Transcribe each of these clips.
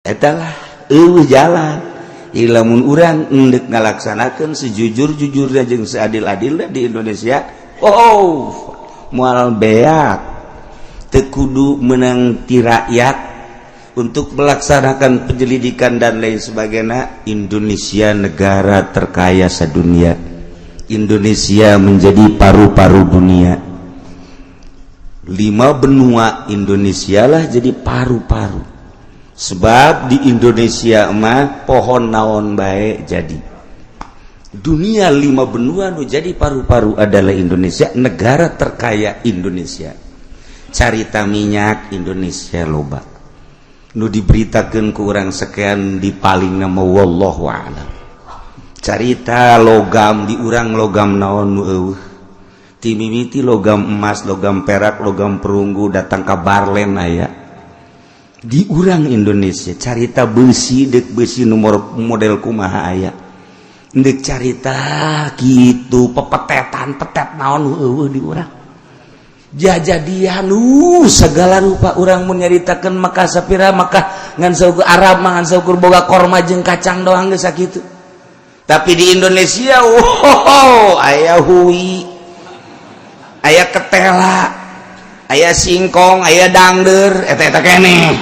Eta lah euweuh jalan. Lamun urang endek ngalaksanakeun sejujur-jujurnya jeung seadil-adilnya di Indonesia, oh, moal beak. Teu kudu menang ti rakyat untuk melaksanakan penyelidikan dan lain sebagainya. Indonesia negara terkaya sedunia, Indonesia menjadi paru-paru dunia. Lima benua, Indonesia lah jadi paru-paru, sebab di Indonesia mah pohon naon bae jadi. Dunia lima benua nu jadi paru-paru adalah Indonesia. Negara terkaya Indonesia. Carita minyak Indonesia loba nu diberitakan ku urang sekian di paling nama, wallahu a'lam. Carita logam di urang, logam naon nu euweuh? Ti mimiti logam emas, logam perak, logam perunggu, datang ka barlen aya di urang Indonesia. Carita besi, dek besi nomor model kumaha aya. Dek carita gitu pepetetan, petet naon euweuh di urang? Jajadian segala rupa. Urang mun nyaritakeun maka sapira maka ngan saukur Arab mah ngan saukur boga korma jeung kacang doang geus sakitu. Tapi di Indonesia, wow, aya hui, aya ketela, aya singkong, aya dangder, eta eta keneh.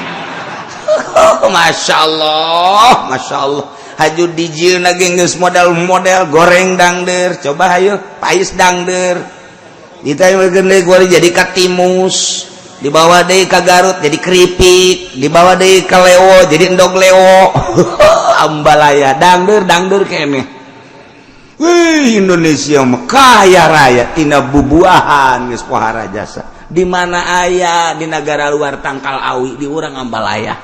Masya Allah, Masya Allah. Haju dijieun lagi geus model-model goreng dangder, coba hayu pais dangder. Ditanya jadi katimus, dibawa deui ka Garut jadi keripik, dibawa deui ka Lewo jadi endog Lewo, ambalaya dangder, dangder keneh. Wih, Indonesia mah kaya raya tina bubuahan geus pohara jasa. Di mana aya di negara luar tangkal awi, di urang ambalaya.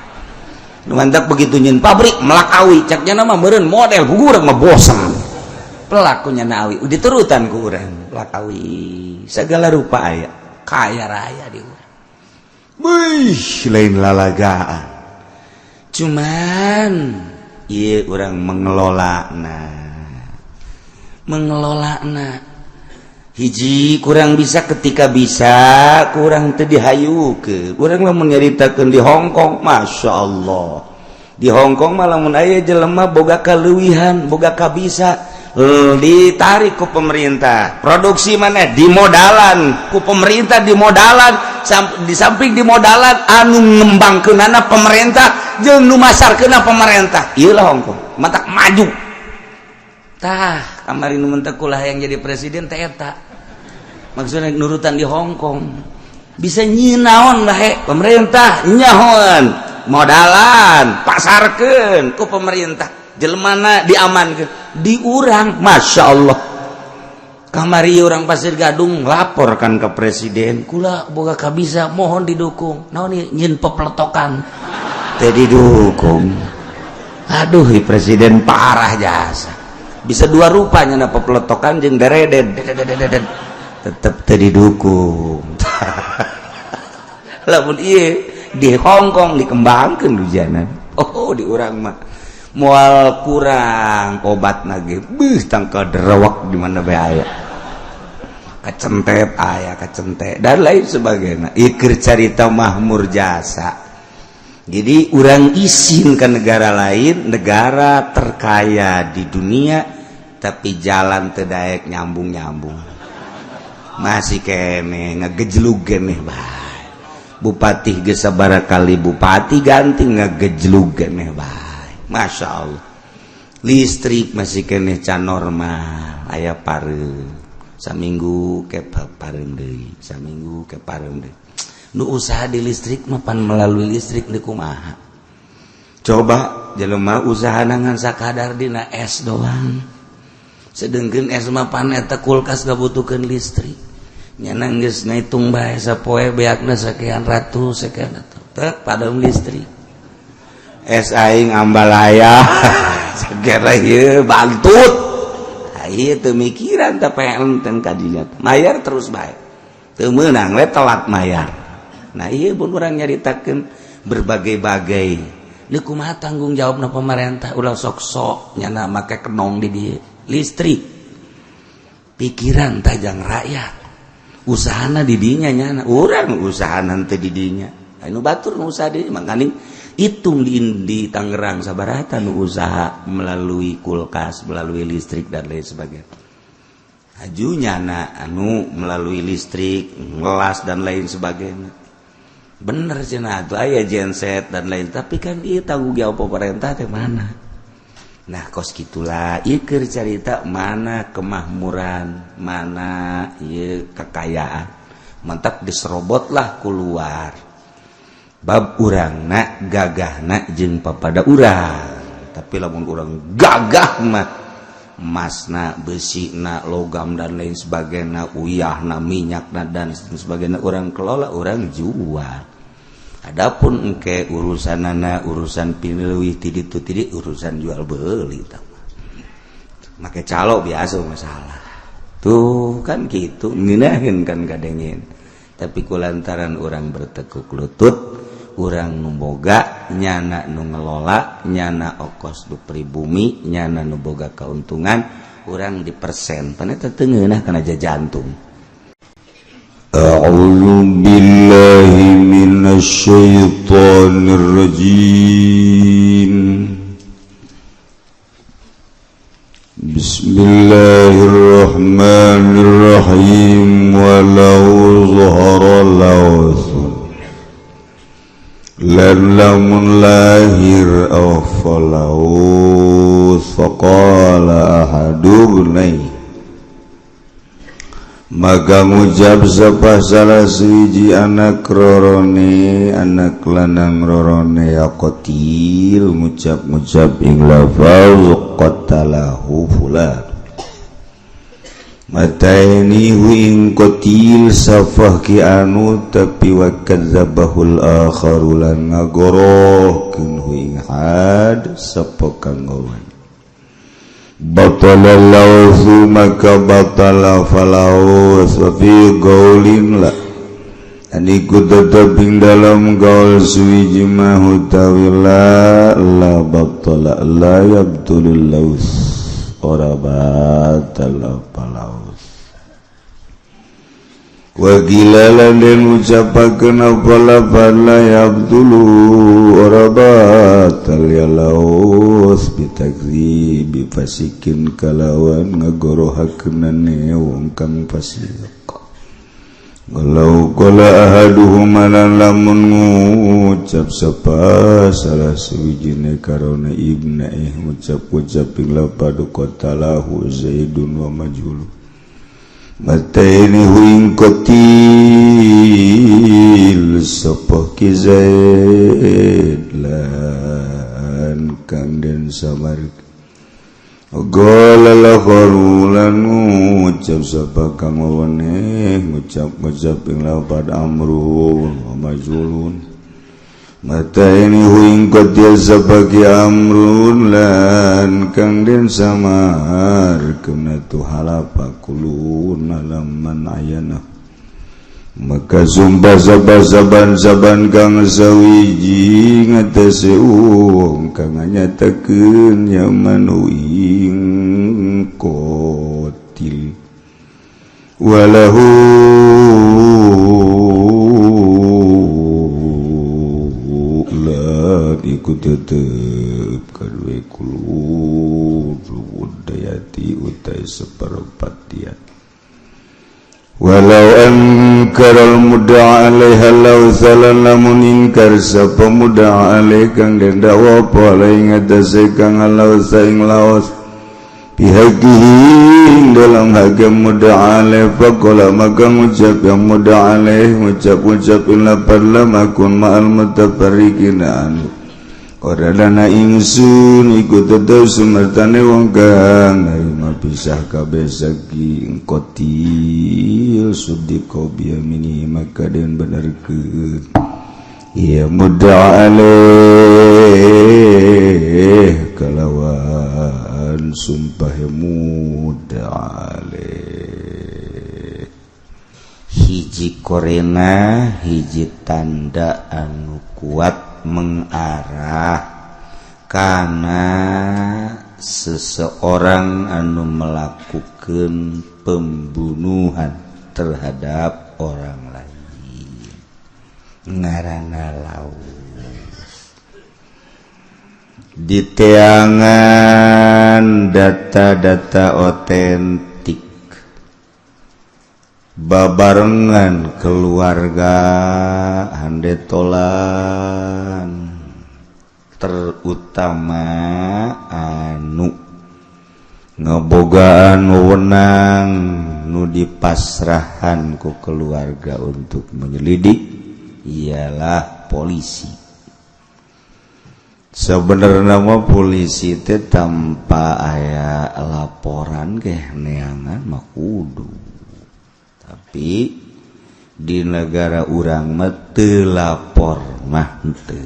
Mantap, begitu nyin pabrik melak awi, caknya nama meureun model ku urang mah bosan pelakunya na awi diturutan ku urang melak awi. Segala rupa aya, kaya raya di urang. Wih, lain lalagaan, cuman iya orang mengelola. Nah, mengelola, nah, hiji kurang bisa. Ketika bisa kurang teu dihayu ke urang. Lamun nyaritakeun di Hong Kong, Masya Allah, di Hong Kong malah mun aya jelema boga kaleuwihan, boga kabisa, ditarik ku pemerintah. Produksi mana dimodalan ku pemerintah, dimodalan. Di samping dimodalan, anu ngembangkeunana pemerintah jeung nu masarkeunna pemerintah. Ieu lah Hong Kong matak maju. Tah, kamari nu mentek lah yang jadi presiden teh eta maksudnya nurutan di Hong Kong. Bisa nyinaon lah he, pemerintah nyahoan, modalan, pasarkeun ku pemerintah, jelemana diamankeun. Di urang, Masya Allah, kamari orang Pasir Gadung laporkan ke presiden, "Kula boga kabisa, mohon didukung." Naon nih? Nyin pepletokan teh didukung. Aduh, di presiden parah jasa. Bisa dua rupanya na, pepletokan jeung deredet, tetep teu didukung. Lamun ieu di Hong Kong dikembangkeun hujanan. Oh, di urang mah moal kurang obat nage. Beuh, tangkal derewak di mana bae aya, kacentet aya, kacentet dan lain sebagainya. Ieu carita mahmur jasa. Jadi urang isin ke negara lain, negara terkaya di dunia, tapi jalan teu daek nyambung-nyambung, masih kene ngagejlug keneh bae. Bupati geus sabaraha kali bupati ganti, ngagejlug keneh bae. Masya Allah, listrik masih keneh can normal, aya pareum saminggu ke pareum deui, saminggu ke pareum deui. Nu usaha di listrik mah pan melalui listrik di kumaha coba? Jelema usaha ngan sakadar dina es doang, sedengkeun es mah pan eta kulkas ngabutuhkeun listrik. Nyana geus ngitung bae sapoe beakna sekian ratus, sekian ratus, tek padam listrik. Es aing ambalaya segera ieu bantut. Ieu teu mikiran teh enten kadinya mayar terus bae, teu meunang we telat mayar. Nah, ieu pun urang nyaritakeun berbagai-bagai. Ini kumaha tanggung jawabna pemerintah? Ulah sok-sok nyana make kenong di dieu listrik, pikiran tajang rakyat, usahana di dinya. Nyana urang usaha nanti di dinya, anu batur nu usaha di, makanya Hitung di Tangerang sabaraha nu usaha melalui kulkas, melalui listrik, dan lain sebagainya. Ajunya na anu melalui listrik ngelas dan lain sebagainya. Bener cenah tuh aya genset dan lain, tapi kan ieu tanggung jawab pemerintah teh mana? Nah, kos gitulah ieu keur carita mana kemakmuran, mana ieu kekayaan. Mantap diserobot lah keluar. Bab urangna gagahna jeung papada urang. Tapi lamun urang gagah mah emasna, besina, logam dan lain sebagainya, uyahna, minyakna, dan sebagainya, urang kelola, urang jual. Adapun engke urusanana urusan pineleuwih ti ditu ti dieu, urusan jual beli tah make calo biasa masalah tuh kan gitu, ngeunaheun kan kadengin. Tapi kulantaran urang bertekuk lutut, urang nu boga, nyana nu ngelola, nyana okos du pribumi, nyana nu boga keuntungan, urang di persen pan eta teu ngeunah kana jantung. أعوذ بالله من الشيطان الرجيم. بسم الله الرحمن الرحيم. ولو ظهر لوث lan lamun lahir apa laus faqala ahadu bunai maka ngucap sapa salah suwiji anak rorone, anak lanang rorone, ya qatil ngucap-ngucap ing lafaz qatalahu fulan mataini hu ing qatil safah ki anu, tapi wa kadzabahul akharu lan ngagorohkeun hu ing had sapa kang ngawan batala lawsu maka batala falaus wa fi gaulin la aniku tetep ing dalam gaul suwiji ma hutawila la batala la yabtulul laus ora batala falaus wa qila lan den ucapakeun apa la yabtulu ora batal ya laus bitakdzibi fasikin kalawan ngagorohakeunane wong kang fasik. Walau qala ahaduhuma lan lamun ngucap sapa salah sawijine karona ibna ngucap-ngucap ing lapad qatalahu Zaidun wa majhul mataini hu ing qatil sapa ki Zaid lan kang den samar. Qala lakharu lan ngucap sapa kang wene ngucap-ngucap ing lapad amrun wa majhulun mataini hu ing qatil sapa ki amrun lan kang den samar kena tu halapa kulun laman ayana maka sumpah sapa saban-saban kang sawiji ngatasi wong kang nyatakeun yaman ing qatil walahu la iku tetep kadue kulun dayati utai seperempat diat. Walau angkaral mudda'a alaiha law salan lamun ingkar sapa mudda'a alaih kang den dakwa apa alai ngatasé kang law saing laos bihaqihi dalam hak mudda'a alaih faqala maka ngucap yang mudda'a alaih ngucap-ngucap illa lam akun ma'al mutafarriqina anhu ora dana ingsun iku tetep sumertane wong kang narima pisah kabeh saking qatil sudiko biyamini maka den benerkeun ieu mudda'a alaih kalawan sumpah mudda'a alaih. Hiji korena hiji tanda anu kuat mengarah karena seseorang anu melakukan pembunuhan terhadap orang lain ngaranna laus. Diteangan data-data otentik babarengan keluarga handetolan terutama anu ngebogaan wewenang nu dipasrahan ku keluarga untuk menyelidik ialah polisi. Sebenarnya mah polisi teh tanpa aya laporan ge neangan mah kudu, tapi di negara urang mah teu lapor mah henteu,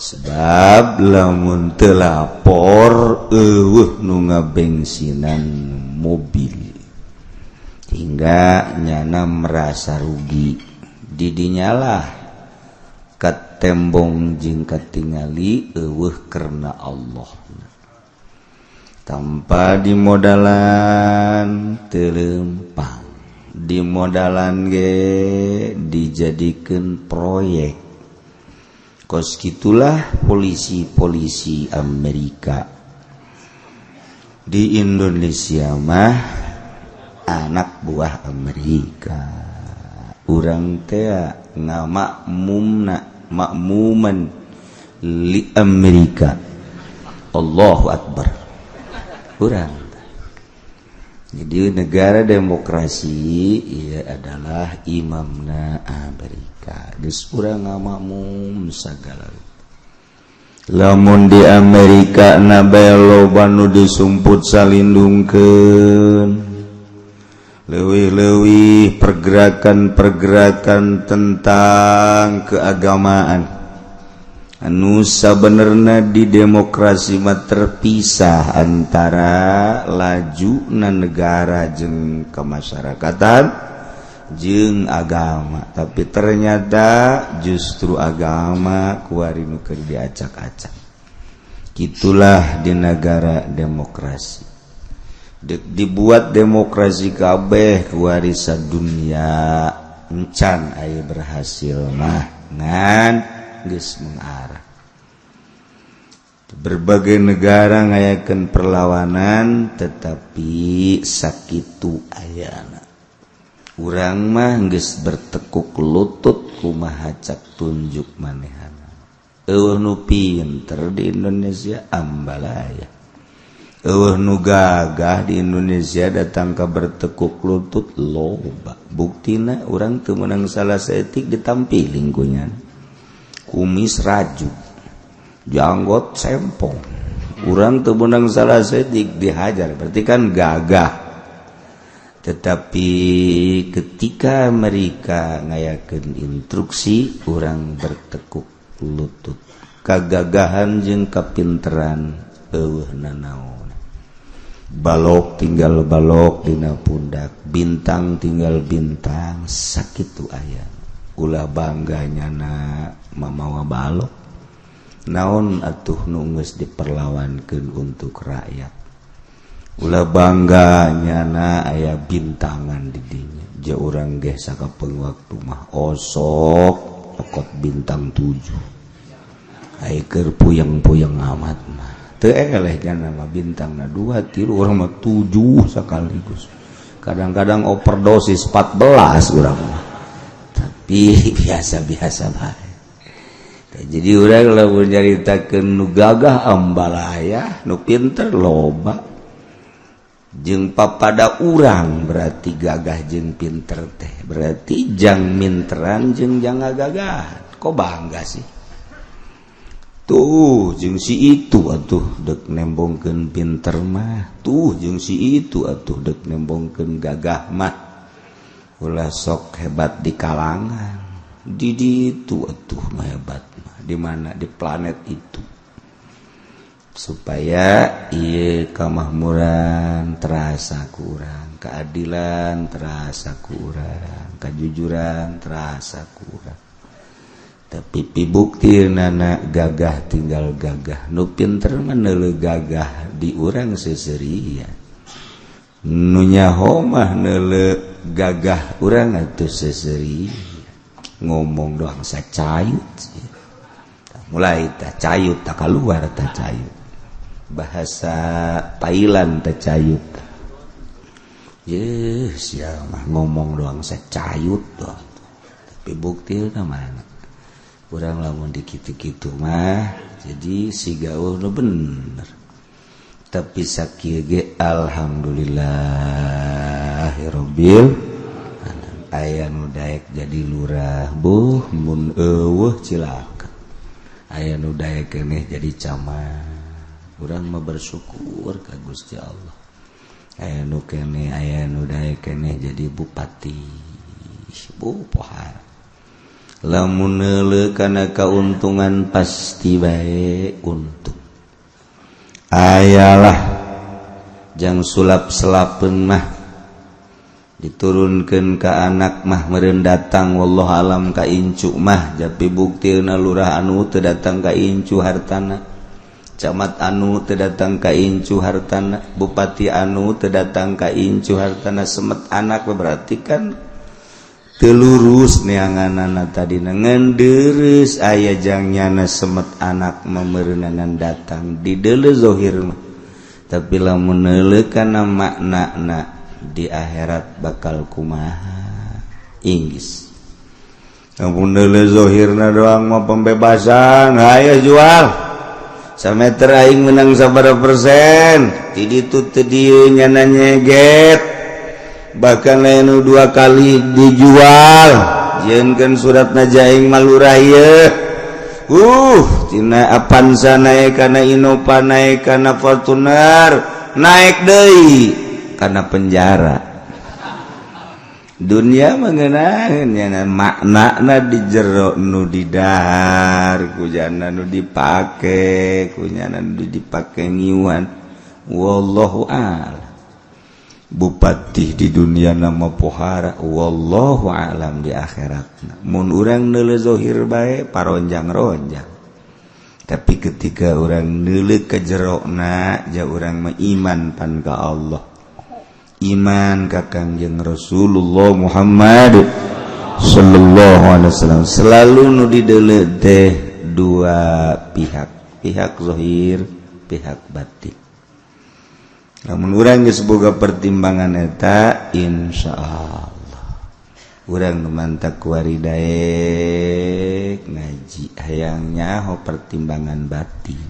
sebab lamun teu lapor eueuh nu ngabengsinan mobil hingga nyana merasa rugi. Didinyalah katembong jeung katingali eueuh karena Allah tanpa dimodalan teu lempang, dimodalan ge dijadikeun proyek. Kos gitulah polisi-polisi Amerika. Di Indonesia mah anak buah Amerika, urang teh ngamakmumna makmuman li Amerika. Allahu Akbar. Urang jadi negara demokrasi ia adalah imamna Amerika. Geus urang ngamakmum sagala. Lamun di Amerika na bae loba nu disumput salindungkeun, leuwih-leuwih pergerakan-pergerakan tentang keagamaan anu sabenerna di demokrasi mah terpisah antara lajuna negara jeung kemasyarakatan jeung agama, tapi ternyata justru agama kuari nu keur diacak-acak. Gitulah di negara demokrasi. Dibuat demokrasi kabeh warisan dunia encan aya berhasil mah ngan geus mengarah. Berbagai negara ngayakeun perlawanan tetapi sakitu ayana. Urang mah geus bertekuk lutut kumaha cak tunjuk manehana. Eueuh nu pinter di Indonesia ambalaya. Eueuh nu gagah di Indonesia datang ka bertekuk lutut loba. Buktina urang teu meunang salah saeutik ditampiling ku nyana. Kumis raju, janggot sempong. Urang teu meunang salah saeutik dihajar, berarti kan gagah. Tetapi ketika mereka ngayakeun instruksi, urang bertekuk lutut. Kagagahan jeung kapinteran eueuh nanaon. Balok tinggal balok dina pundak, bintang tinggal bintang, sakitu aya. Ulah bangga nyana mamawa balok. Naon atuh nu geus diperlawankeun untuk rakyat. Ulah bangga nyana aya bintangan di dinya. Ja urang ge sakapeung waktu mah osok okot bintang 7. Ai keur puyeng-puyeng amat mah. Teu eleh jana mah bintangna 2 3 urang mah 7 sekaligus. Kadang-kadang overdosis 14 urang mah. Tapi biasa-biasa bae. Jadi urang lamun nyaritakeun nu gagah ambalaya, nu pinter loba. Jeung papada urang berarti gagah jeung pinter teh. Berarti jang minteran jeung jang gagah. Kok bangga sih? Tuh jeung si itu atuh dek nembongkeun pinter mah, tuh jeung si itu atuh dek nembongkeun gagah mah. Ulah sok hebat di kalangan, di ditu atuh mah hebat mah, di mana di planet itu. Supaya ieu kamakmuran terasa kurang, keadilan terasa kurang, kejujuran terasa kurang. Tapi pibukti nana gagah tinggal gagah, nu pinter mah neuleuh gagah di urang seserian, nu nyaho mah neuleuh gagah urang atuh seserian, ngomong doang sacayut. Mulai tah cayut, tak keluar tah cayut. Bahasa Thailand tah cayut. Yeuh, sia mah ngomong doang saya cayut doang. Tapi bukti mana? Urang lamun dikitu-kitu mah jadi siga nu bener. Tapi sakieu ge alhamdulillahirabbil alamin. Aya nu daek jadi lurah, buh mun eueuh cilaka. Aya nu daek keneh jadi camat. Urang mah bersyukur ka Gusti Allah. Aya nu keneh, aya nu daek keneh jadi bupati. Bu pohara. Lamun neuleuh kana kauntungan pasti bae untung. Ayalah jang sulap selapeun mah diturunkeun ka anak mah meureun datang, wallahu alam ka incu mah, tapi buktina lurah anu teu datang ka incu hartana, camat anu teu datang ka incu hartana, bupati anu teu datang ka incu hartana, semet anak berarti kan teu lurus neanganana tadi ngan deres aya jang nyana semet anak memereunanan datang di deuleu zahir mah, tapi lamun neuleuh kana maknana di akhirat bakal kumaha inggis. Lamun neuleuh zahirna doang mah pembebasan, hayo jual sameter aing menang sabaraha persen, ti ditu teu dieu nyana nyeget, bahkan lain dua kali dijual, jieunkeun suratna jaing malurah ieu. Tina Avanza naik kana Innova, naik kana Fortuner, naik deui kana penjara. Dunia mengenakeun nyana maknana di jero nu didahar, kujana nu dipake, kunyana nu dipake ngiwan, wallahu a'lam. Bupati di dunia nama pohara, wallahu alam di akhirat. Mun urang neuleuh zahir bae paronjang-ronjang, tapi ketika urang neuleuh ka jerona ja urang mah iman pan ka Allah, iman ka Kangjeng Rasulullah Muhammad sallallahu alaihi wasallam. Selalu nu dideuleuh teh dua pihak, pihak zahir, pihak batin. Lamun urang geus boga pertimbangan eta, insyaallah urang nu mantak kuari daek ngaji hayang nyaho pertimbangan batin.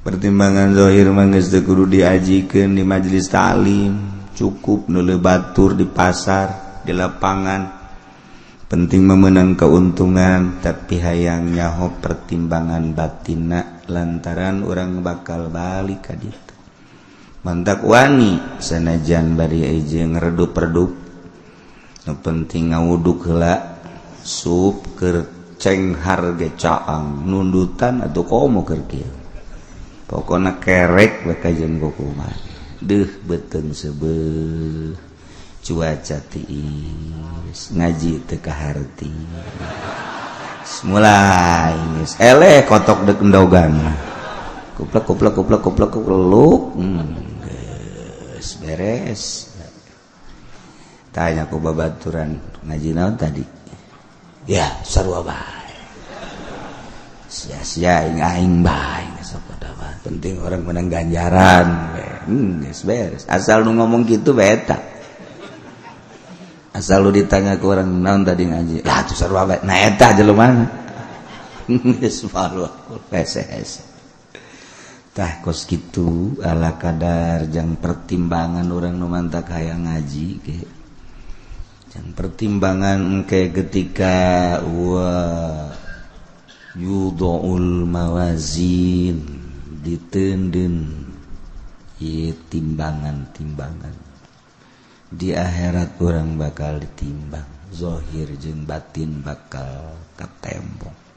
Pertimbangan zahir mah geus teu kudu diajikeun di majelis taklim, cukup neuleuh batur di pasar, di lapangan. Penting memenang keuntungan, tapi hayang nyaho pertimbangan batinna lantaran urang bakal balik ka ditu. Mantak wani sanajan bari jeung redup-redup, nu penting ngawuduk heula sup keur cenghar ge caang nundutan atuh komo keur kieu. Pokona kerek we ka jeung kumaha. Deuh beuteung seubeuh, cuaca tiis, ngaji teu kaharti. Mulai geus eleh kotok deuk endogan. Kuplek kuplek kuplek kuplek kupluk. Geus beres. Tanya ku babaturan ngaji naon tadi? Ya sarua bae. Sia-sia aing aing bae sok penting orang menang ganjaran. Geus beres. Asal nu ngomong kitu beta. Asal lu ditanya ke orang naon tadi ngaji? Lah tuh sarua bae. Nah eta jelema. Geus malu hese-hese. Tah kos kitu ala kadar jang pertimbangan orang nu mantak hayang ngaji ge. Jang pertimbangan engke ketika wa yudaul mawazin diteundeun ieu timbangan-timbangan. Di akhirat orang bakal ditimbang, zahir jeung batin bakal katembong.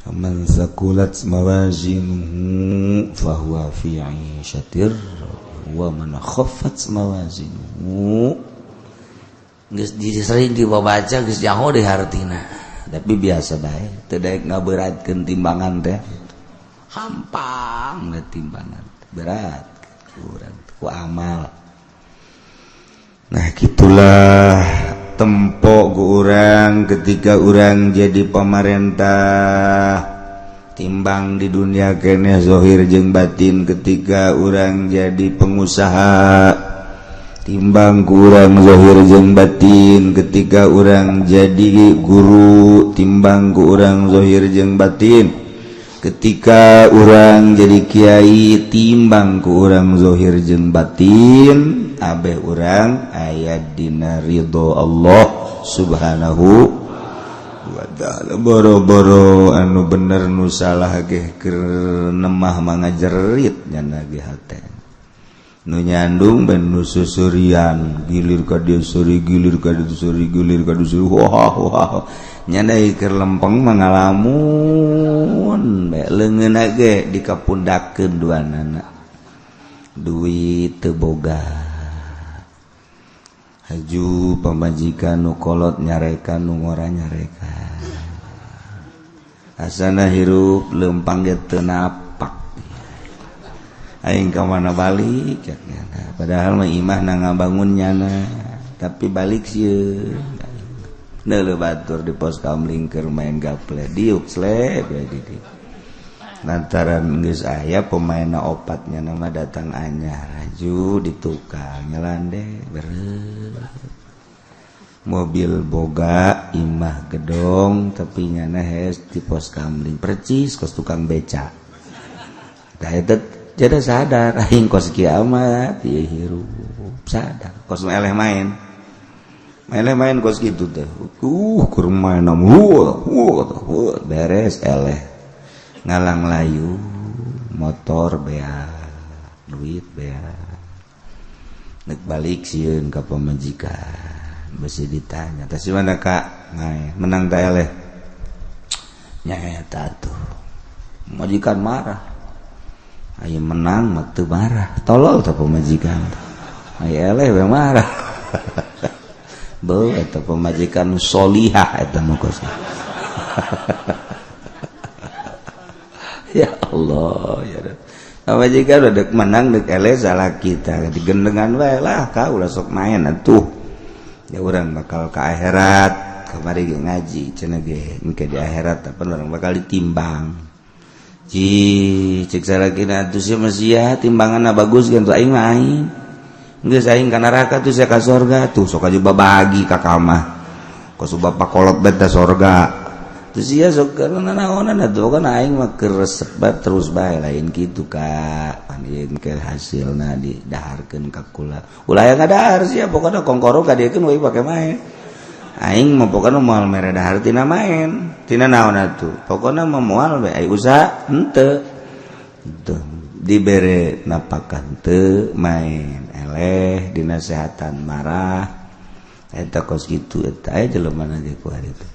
Man thaqulat mawazinuhu fahuwa fi 'ishatir wa man khaffat mawazinuhu. Geus sering dibaca geus nyaho deui hartina, tapi biasa bae teu daek ngaberatkeun timbangan teh. Hampang timbangan berat kurang ku amal. Nah gitulah tempo ku urang ketika urang jadi pemerintah. Timbang di dunia keneh zohir jeung batin ketika urang jadi pengusaha, timbang ku urang zohir jeung batin ketika urang jadi guru, timbang ku urang zohir jeung batin ketika urang jadi kiai, timbang ku urang zohir jeung batin. Abeh urang aya dina ridho Allah Subhanahu wa ta'ala. Boro-boro anu bener, nu salah ge keur nemah mangajerit nyana ge hate nu nyandung ben nu susurian, gilir ka dieu seuri, gilir ka dieu seuri, gilir ka dieu seuri, wah wah, nyana keur lempeng mangalamun bae, leungeunna ge dikapundakeun duanana. Duit teu boga, haju pamajikan nu kolot nyarekan, nu ngora nyarekan, asana hirup lempang ge teu napak. Aing ka mana balik cek nyana, padahal mah imah na ngabangun nyana, tapi balik sieun. Neuleuh batur di pos kamling keur main gaple, diuk slep ya di dieu. Lantaran geus aya pemainna opat, nyana mah datang anyar, haju di tukang nyelande beureut. Mobil boga, imah gedong, tapi nyana hees di pos kamling percis kos tukang beca. Tah eta jadi sadar aing kos kiamat ieu hirup, sadar kos eleh main eleh main kos kitu teh, keur main beres eleh ngalang layu, motor bea, duit bea, nek balik sieun ka pamajikan, besi ditanya teh, "Mana kak main menang teh eleh?" Nya eta tuh majikan marah. Ayo menang mah teu marah, tolol teh pamajikan. Aya eleh we marah. Beuh, eta pamajikan solihah eta mah kos. Ya Allah ya Rabb. Pamajikan udah menang dek eleh salah kita digendengan wae lah, kau ulah sok main atuh. Ya urang bakal ke akhirat, kamari ge ngaji cenah ge engke di akhirat apa urang bakal ditimbang. Ci cek salakina atuh sia mah sia timbanganna bagus kan tuh aing mah aing. Geus aing ka neraka tuh sia ka sorga tuh, sok aja babagi ka kamah. Kos bapak kolot beta sorga. Terus sia sok karena naonan atuh kan aing mah keur resep terus bae, lain kitu ka pan ieu ke hasilna didaharkeun ka kula. Ulah aya ngadahar sia, pokona kongkoro ka diekeun we pake main. Aing mah pokona moal mere dahar tina main. Tina naon atuh? Pokona mah moal we ai usaha henteu. Tuh dibere napakah teu main eleh, dinasehatan marah. Eta kos kitu eta aya jelema ge ku hari teh.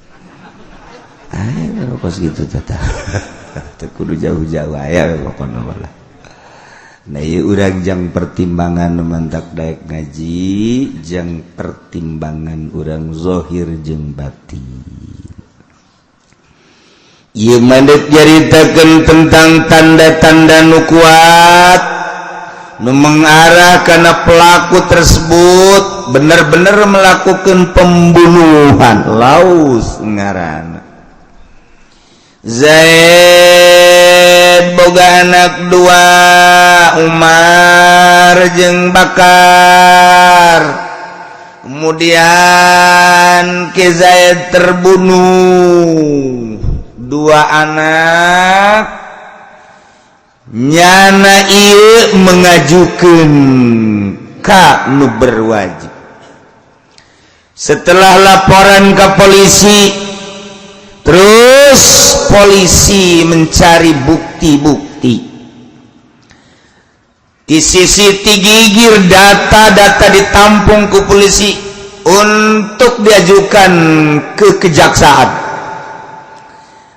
Ayo kos gitu tata. Teu kudu jauh-jauh aya pokona mah lah. Nah ieu urang jang pertimbangan mantak daek ngaji, jang pertimbangan urang zahir jeung batin. Ieu mandek nyaritakeun tentang tanda-tanda nu kuat nu mengarah kana pelaku tersebut bener-bener melakukan pembunuhan. Laus ngaran Zaid boga anak dua, Umar jeung Bakar. Kemudian Ki Zaid terbunuh, dua anak nyana ieu mengajukan ka nu berwajib. Setelah laporan ke polisi, terus polisi mencari bukti-bukti di CCTV, gigir data-data ditampung ke polisi untuk diajukan ke kejaksaan.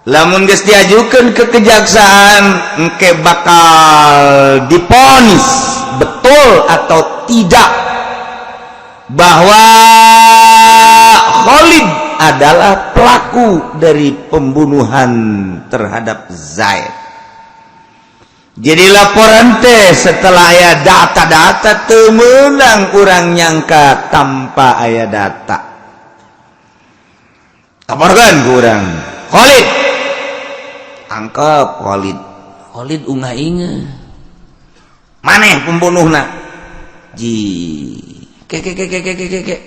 Lamun geus diajukan ke kejaksaan, engke bakal diponis betul atau tidak bahwa Khalid adalah pelaku dari pembunuhan terhadap Zaid. Jadi laporan teh setelah aya data-data, teu meunang urang nyangka tanpa aya data. Laporkan ku urang Khalid. Tangkap Khalid. Khalid ungah inge, maneh pembunuhna. Ji ke ke ke ke ke ke ke.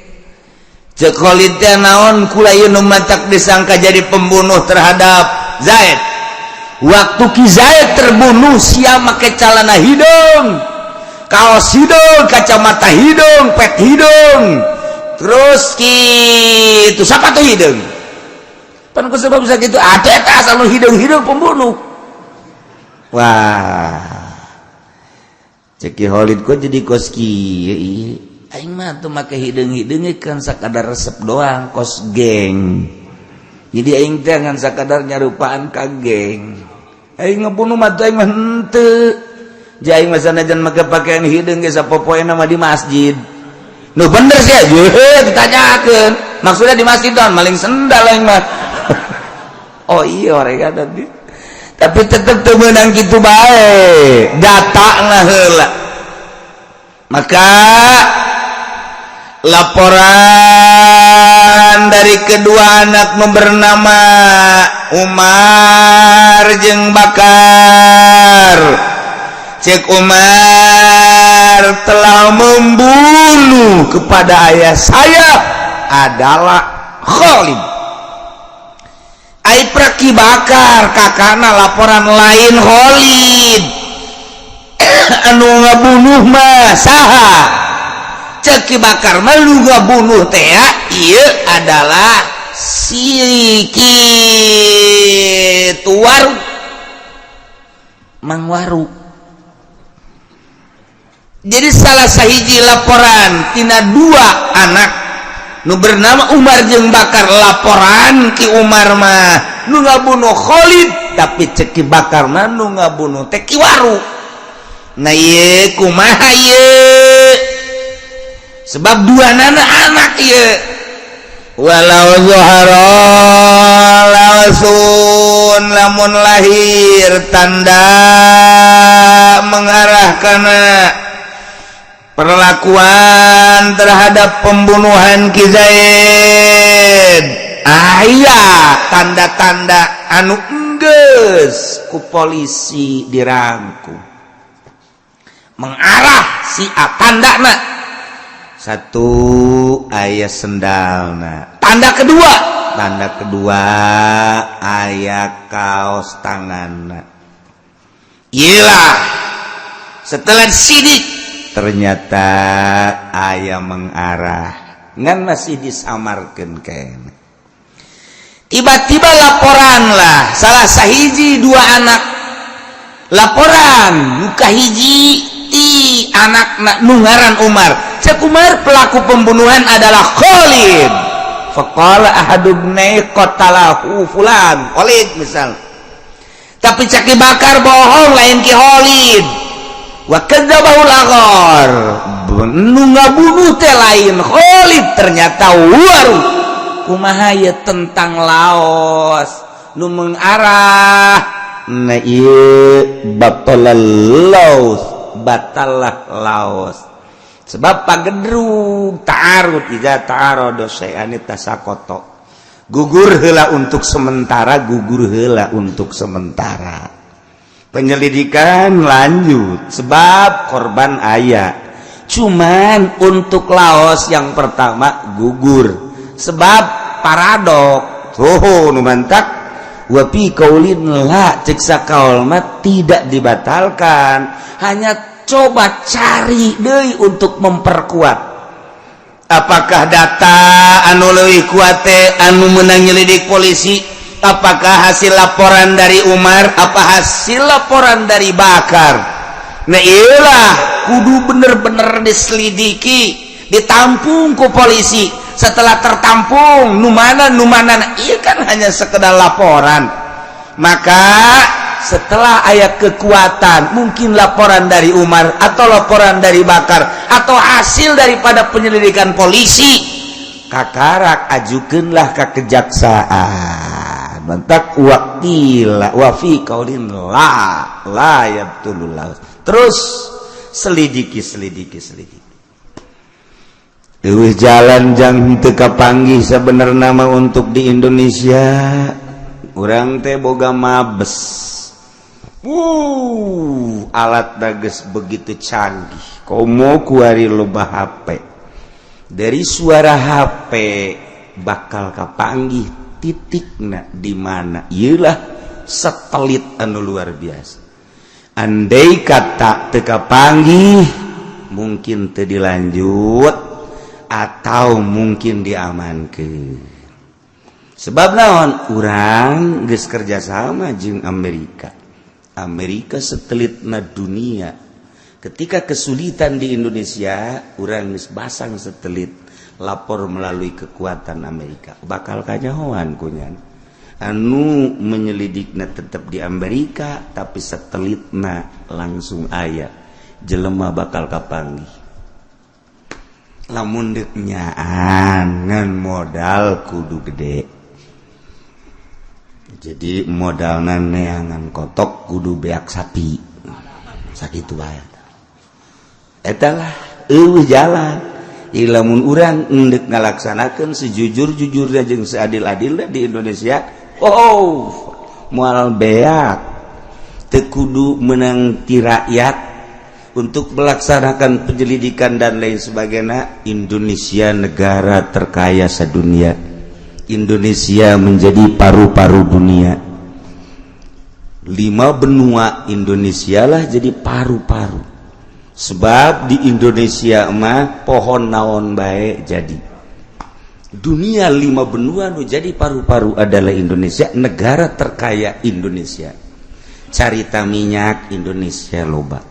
Cek Khalid teh, naon kula ieu nu matak disangka jadi pembunuh terhadap Zaid? Waktu Ki Zaid terbunuh, sia make calana hideung, kaos hideung, kacamata hideung, pet hideung, terus gitu sepatu hideung. Pan ku sebab bisa gitu ada eta asal nu hideung-hideung pembunuh. Wah, cek Ki Khalid, kok jadi kos kieu ieu? Aing mah tuh make hideung-hideung kan sakadar resep doang, kos geng. Jadi aing teh ngan sakadar nyarupaan ka geng. Aing ngebunuh mah aing mah henteu. Jadi aing mah sanajan make pakaian hideung ge sapopoena mah di masjid. Nu bener sih ya, ditanyakeun. Maksudnya di masjid don maling sendal aing mah. Oh iya, mereka tadi. Tapi tetep teu meunang kitu bae. Data lah heula. Maka laporan dari kedua anak nu bernama Umar jeung Bakar, cek Umar telah membunuh kepada ayah saya adalah Khalid. Ai prak Ki Bakar kakana laporan, lain Khalid, anu ngabunuh mah saha? Cek Ki Bakar mah nu ngabunuh teh ieu adalah si kitu Waru, Mang Waru. Jadi salah sahiji laporan tina dua anak nu bernama Umar jeung Bakar, laporan Ki Umar mah nu ngabunuh Khalid, tapi cek Ki Bakar mah nu ngabunuh teh Ki Waru. Nah, ieu kumaha ieu? Sebab dua nana anak ieu. Walau zahara langsung, lamun lahir tanda mengarah kana perlakuan terhadap pembunuhan Ki Zaid, aya tanda-tanda anu enggeus ku polisi dirangkum mengarah si A, tanda na satu aya sendalna, tanda kedua, tanda kedua aya kaos tangan. Gila, setelah sidik ternyata aya mengarah, ngan masih disamarkan ken. Tiba-tiba laporan lah salah sahiji dua anak, laporan muka hiji ti anak nu ngaran Umar. Cek Umar pelaku pembunuhan adalah Khalid. Faqala ahadubnai qatalahu fulan, Khalid misal. Tapi cek Ki Bakar bohong, lain Ki Khalid. Wa kadzabahu al-akhar, nu ngabunuh teh lain Khalid, ternyata Waru. Kumaha ya tentang laos nu mengarah? Nah, ieu batalal laos, batalah laos, sebab pagedrug ta'arud. Idza ta'arada syai'ani tasaqata, gugur heula untuk sementara, gugur heula untuk sementara, penyelidikan lanjut sebab korban aya. Cuman untuk laos yang pertama gugur sebab paradok tuh nu mantak. Wa fi qaulin la, cek sakaul mah tidak dibatalkan, hanya coba cari deui untuk memperkuat apakah data anu leuwih kuat teh anu menang nyelidik polisi, apakah hasil laporan dari Umar, apa hasil laporan dari Bakar. Nah, iyalah, kudu bener-bener diselidiki, ditampung ku polisi. Setelah tertampung nu mana nu mana, iya kan hanya sekedar laporan. Maka setelah aya kekuatan, mungkin laporan dari Umar atau laporan dari Bakar atau hasil daripada penyelidikan polisi, kakarak ajukanlah ke kejaksaan. Bentak wakila wa fi qaulin la, la yabtulullah. Terus selidiki, selidiki, selidiki. Eueuh jalan jang teu kapanggih sebenarnya nama untuk di Indonesia. Urang teh boga Mabes. Alat dages begitu canggih. Komo kuari loba HP. Dari suara HP bakal kapanggih titikna di mana. Iyalah satelit anu luar biasa. Andai kata teu kapanggih, mungkin teu dilanjut atau mungkin diamankan. Sebab naon, urang geus kerjasama jeung Amerika. Amerika satelitna dunia. Ketika kesulitan di Indonesia, urang geus basang satelit, lapor melalui kekuatan Amerika, bakal kanyahoan kunyan anu menyelidikna tetap di Amerika, tapi satelitna langsung aya jelema bakal kapanggih. Lamun dek nyaan ngan modal kudu gede. Jadi modalna neangan kotok kudu beak sapi, sakitu wae. Eta lah euweuh jalan. Lamun urang endek ngalaksanakeun sejujur-jujurnya jeung seadil-adilnya di Indonesia, oh, moal beak. Teu kudu menang ti rakyat untuk melaksanakan penyelidikan dan lain sebagainya. Indonesia negara terkaya sedunia. Indonesia menjadi paru-paru dunia. Lima benua, Indonesia lah jadi paru-paru. Sebab di Indonesia mah pohon naon bae jadi. Dunia lima benua nu jadi paru-paru adalah Indonesia. Negara terkaya Indonesia. Carita minyak Indonesia loba.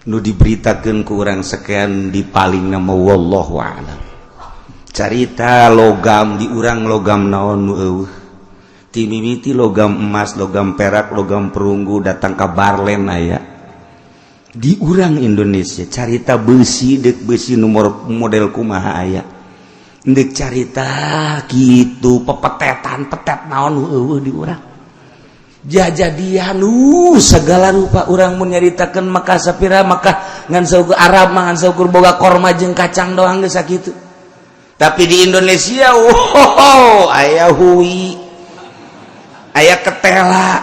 Nu diberitakan ke orang sekian di paling nama, wallahu a'lam. Carita logam di urang, logam naon nu euweuh? Timimiti logam emas, logam perak, logam perunggu, datang ke Barlen aya di urang Indonesia. Carita besi, dek besi nomor model kumaha aya. Dek carita gitu pepetetan, petet naon euweuh di urang? Jajadian segala rupa. Urang mun nyaritakeun maka sapira maka ngan saukur Arab mah ngan saukur boga korma jeung kacang doang geus sakitu. Tapi di Indonesia, wow, aya hui, aya ketela,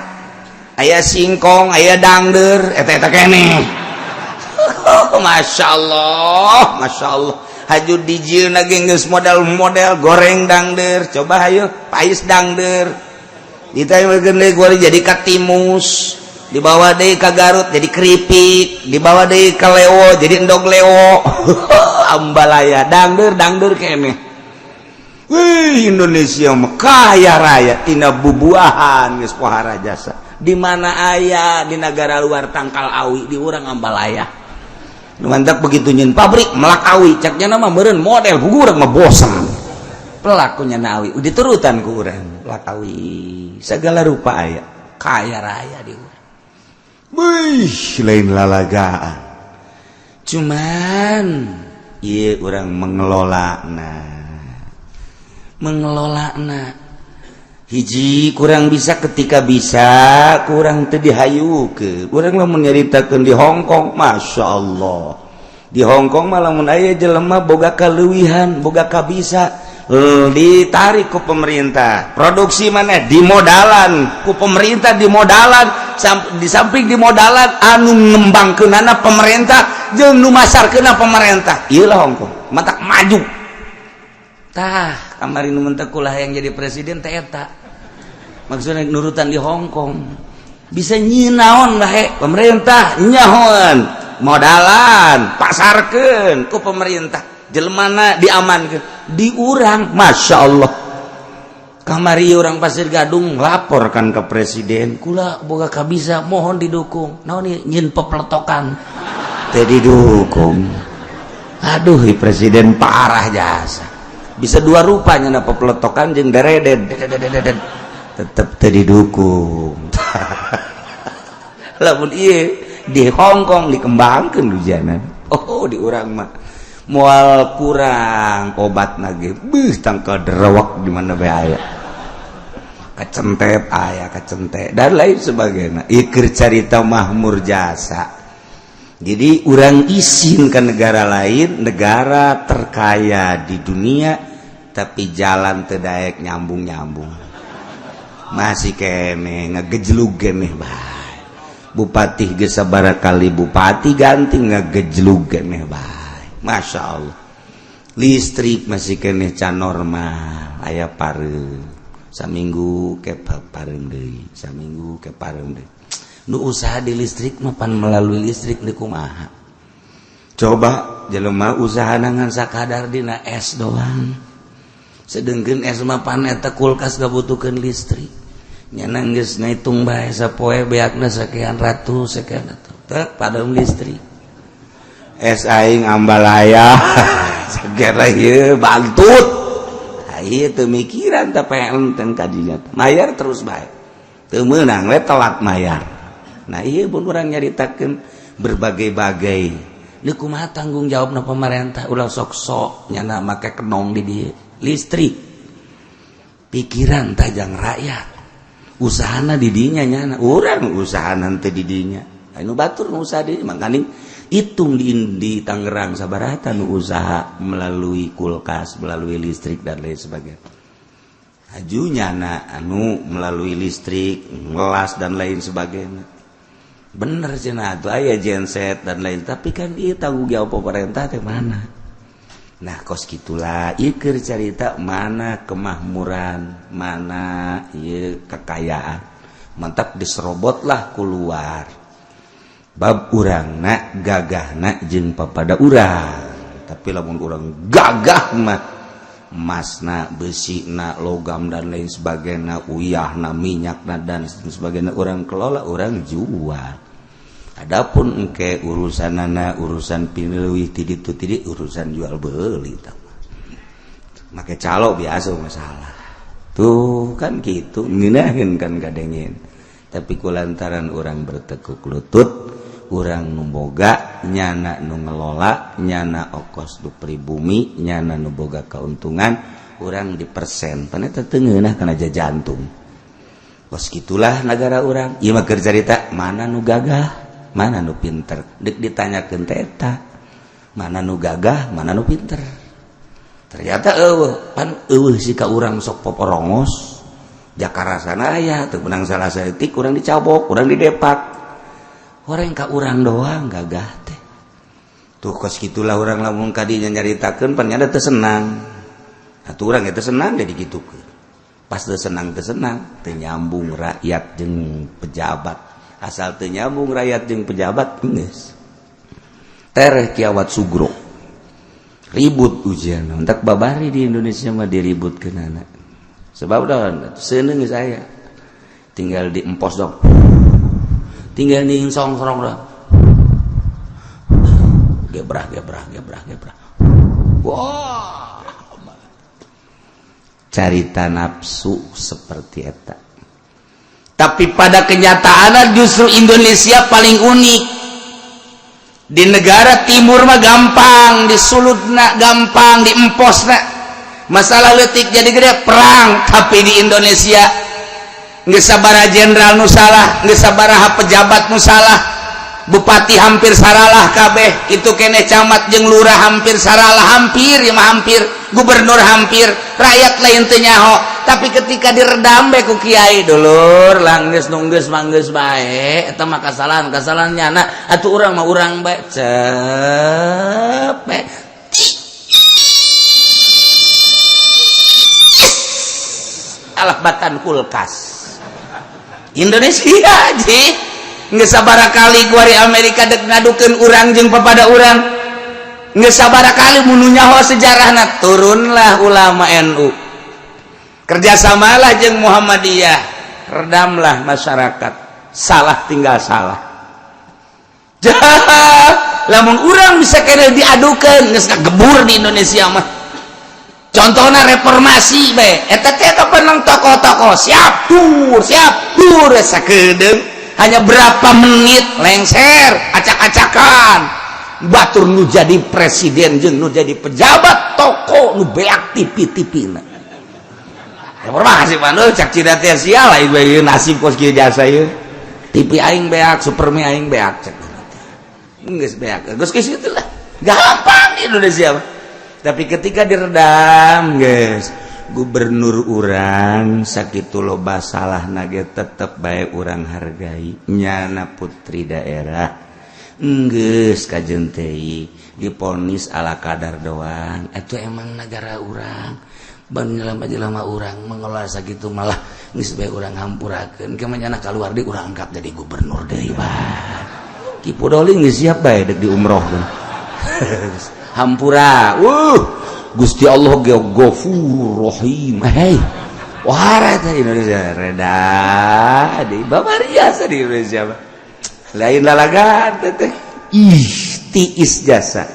aya singkong, aya dangder, eta eta keneh. Masya Allah, Masya Allah. Haju dijieun lagi geus model-model goreng dangder, coba hayu pais dangder. Ditanya jadi katimus, dibawa deui ka Garut jadi keripik, dibawa deui ka Lewo jadi endog Lewo, ambalaya dangder, dangder keneh. Wih, Indonesia mah kaya raya tina bubuahan geus pohara jasa. Di mana aya di negara luar tangkal awi, di urang ambalaya. Nu mantap begitu nyeun pabrik melak awi, caknya nama meureun model buku urang mah bosan. Pelakunya na awi diturutan ku urang, pelak awi segala rupa aya, kaya raya di urang. Wih, lain lalagaan. Cuman iya orang mengelola, nah, mengelola, nah, hiji kurang bisa. Ketika bisa kurang teu dihayu ke urang. Lamun nyaritakeun di Hong Kong, Masya Allah, di Hong Kong malah mun aya jelema boga kaleuwihan, boga kabisa, ditarik ku pemerintah. Produksi mana dimodalan ku pemerintah, dimodalan. Di samping dimodalan, anu ngembangkeunana pemerintah jeung nu masarkeunna pemerintah. Iyalah Hong Kong matak maju. Tah, kamari nu mentek kulah yang jadi presiden teh eta maksudnya nurutan di Hong Kong. Bisa nyinaon lah he, pemerintah nyahoan, modalan, pasarkeun ku pemerintah, jelemana diamankeun. Di urang, Masya Allah, kamari orang Pasir Gadung laporkan ke presiden, "Kula boga kabisa, mohon didukung." Naon nih? Nyieun pepeletokan. Teu didukung. Aduh, di presiden parah jasa. Bisa dua rupanya na, pepeletokan jeung dereden, tetep teu didukung. Lamun ieu di Hong Kong dikembangkeun hujanan. Oh, di urang mah moal kurang obat nage. Beuh, tangkal derewak di mana bae aya, kacentet aya, kacentet dan lain sebagainya. Ieu carita mahmur jasa. Jadi urang isin ke negara lain, negara terkaya di dunia, tapi jalan teu daek nyambung-nyambung. Masih keneh ngagejlug keneh bae. Bupati geus sabaraha kali bupati ganti, ngagejlug keneh bae. Masya Allah, listrik masih keneh can normal, aya pareum saminggu ke pareum deui, saminggu ke pareum deui. Nu usaha di listrik mah pan melalui listrik di kumaha coba? Jelema usaha ngan sakadar dina es doang, sedengkeun es mah pan eta kulkas ngabutuhkeun listrik. Nyana geus ngitung bae, sapoe beakna sekian ratus, sekian ratus teh padam listrik. Es aing ambalaya segera ieu bantut. Ieu teu mikiran teh enten kadinya mayar terus bae, teu meunang we telat mayar. Nah, ieu pun urang nyaritakeun berbagai-bagai. Deuk kumaha tanggung jawabna pemerintah? Ulah sok-sok nyana make kenong di dieu listrik, pikiran tajang rakyat, usahana di dinya. Nyana urang usaha nanti di dinya, anu batur nu usaha di, makanya hitung di Tangerang sabaraha nu usaha melalui kulkas, melalui listrik, dan lain sebagainya. Ajunya na anu melalui listrik ngelas dan lain sebagainya. Bener cenah atuh aya genset dan lain, tapi kan ieu tanggung jawab pemerintah teh mana? Nah, kos gitulah ieu keur carita mana kemakmuran, mana ieu kekayaan mantap diserobotlah keluar. Bab urangna gagahna jeung papada urang, tapi lamun urang gagah mah emasna, besina, logam, dan lain sebagainya, uyahna, minyakna, dan sebagainya, urang kelola, urang jual. Adapun engke urusanana urusan pineleuwih ti ditu ti urusan jual beli, make calo biasa masalah tuh kan gitu, ngeunaheun kan kadengin. Tapi kulantaran urang bertekuk lutut, urang nu boga, nyana nu ngelola, nyana okos nu pribumi, nyana nu boga keuntungan, urang di persen pan eta teu ngeunah kana jantung. Kos gitulah negara urang. Ieu mah keur carita mana nu gagah, mana nu pinter. Dek ditanyakeun teh eta mana nu gagah, mana nu pinter, ternyata eueuh. Pan eueuh si ka urang sok poporongos jakarasana aya teu menang salah saeutik, urang dicabok, urang didepak, orang ka urang doang gagah teh. Tuh, kos gitulah urang. Lamun kadinya nyaritakeun pan nyada teu senang atuh, urang teu senang jadi gitukeun. Pas teu senang, teu senang, teu nyambung rakyat jeung pejabat. Asal teu nyambung rakyat jeung pejabat, geus tereh kiawat sugro ribut ujian. Untuk babari di Indonesia mah diributkeun anak sebab dah seneng saya tinggal di empos dong, tinggal di song sorong dah, gebrah gebrah gebrah gebrah. Wah, carita nafsu seperti eta. Tapi pada kenyataannya justru Indonesia paling unik. Di negara timur mah gampang disulutna, gampang diemposna, masalah leutik jadi gede, perang. Tapi di Indonesia geus sabaraha jenderal nu salah, geus sabaraha pejabat nu salah, bupati hampir saralah kabeh itu kene, camat jeung lurah hampir saralah, hampir ya mah, hampir gubernur, hampir rakyat lain teu nyaho. Tapi ketika diredam bae ku kiai, "Dulur, langgeus nu geus mah geus bae, eta mah kasalahan kasalahan nyana atuh, urang mah urang bae." Cepet alah batan kulkas Indonesia ji. Geus sabaraha kali kuari Amerika dek ngadukeun urang jeung papada urang, geus sabaraha kali mun nyaho sejarahna. Turunlah ulama NU, kerjasamalah jeung Muhammadiyah, redamlah masyarakat, salah tinggal salah. Lamun urang bisa kena diadukan, geus gebur di Indonesia mah. Contohnya reformasi be, eta teh kapan tokoh-tokoh siap dur, siap dur, sakedeung hanya berapa menit lengser, acak-acakan. Batur nu jadi presiden jeung nu jadi pejabat toko nu beak TV-TV na reformasi mah. Cak cina teh, sial lah ieu nasib kos kieu jasa ieu, TV aing beak, Supermi aing beak, cek geus beak, geus geus. Itulah gampang di Indonesia mah. Tapi ketika diredam, guys, Gubernur urang sakitu loba salah nage tetep bae urang hargai, nyana putri daerah. Enggeus kajeun teh diponis ala kadar doang. Itu emang negara urang. Ban jelema-jelema urang mengelola sakitu malah geus bae urang hampurakeun. Ke nyana kaluar di urang angkat jadi gubernur deui bae. Ki Pudoli geus siap bae dek diumrohkeun. Hampura. Gusti Allah ge Ghafur Rahim. Hei. Wah, eta Indonesia reda di babariasa di Indonesia mah. Lain lalagan teh. Ih, tiis jasa.